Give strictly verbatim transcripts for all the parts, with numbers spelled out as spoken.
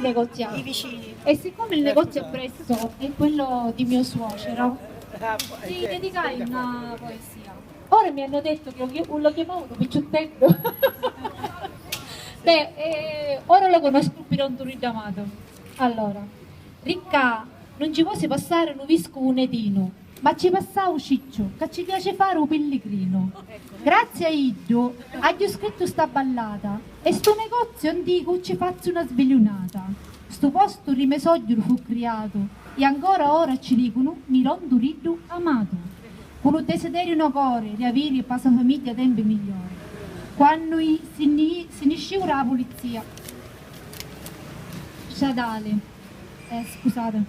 Negoziato. I vicini. E siccome il negozio appresso è quello di mio suocero, ti dedicai una poesia. Ora mi hanno detto che lo chi-, lo chiamavano picciutteddu. Beh, eh, ora lo conosco, Pirontu Riddamato. Allora, Ricca, non ci vosi passare un viscu unedino, ma ci passau Cicciu, ca ci piace fare u pilligrino. Grazie a iddu agghiu scrittu sta ballata e stu negozio anticu ci fazzu una sbiliunata. Stu postu ri me sogghiru fu criatu e ancora ora ci dicunu Mirontu Riddu Amatu. Cu lu desideriu no core riaviri pa sa famigghia tempi migliori. Quannu i-, si ni-, si nisciu ra pulizia stradale, eh, scusate,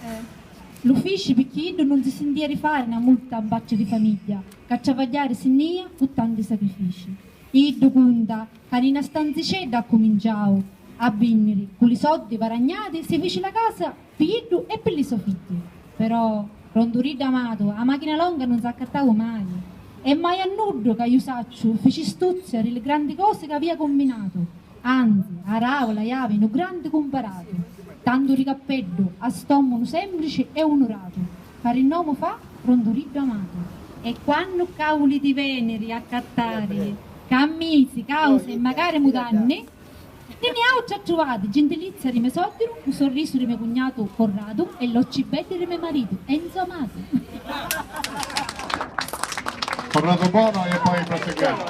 eh, lu fici picchì iddu nun si sintia di fari na multa mpaccia di famigghia, ca travagghiari si nia cu tanti sacrifici. Iddu cunta ca ni na stanzicedda accuminciau a vinniri, cu li soddi varagnati si fici la casa pi iddu e pi li so figghi. Però, Ronduriddu amatu, a machina longa nun s'accattau mai. E mai a nuddu ca iu sacciu fici stuzia ri li grandi cosi ca avia cumminatu. Anzi, arau l'aiavi nu grandi cumparatu, tantu ri cappeddu, a st'omunu semplici e unuratu, ca ri nomu fa Ronduriddu amatu. E quannu ca vuliti veniri a accattari cammisi, causi e macari mutanni, ni niautri attruvati, gintilizia ri me sogghiru, u sorrisu ri me cugnatu Corradu e l'occi beddi ri me maritu Enzo Amatu. Corrado Bono e poi proseguiamo.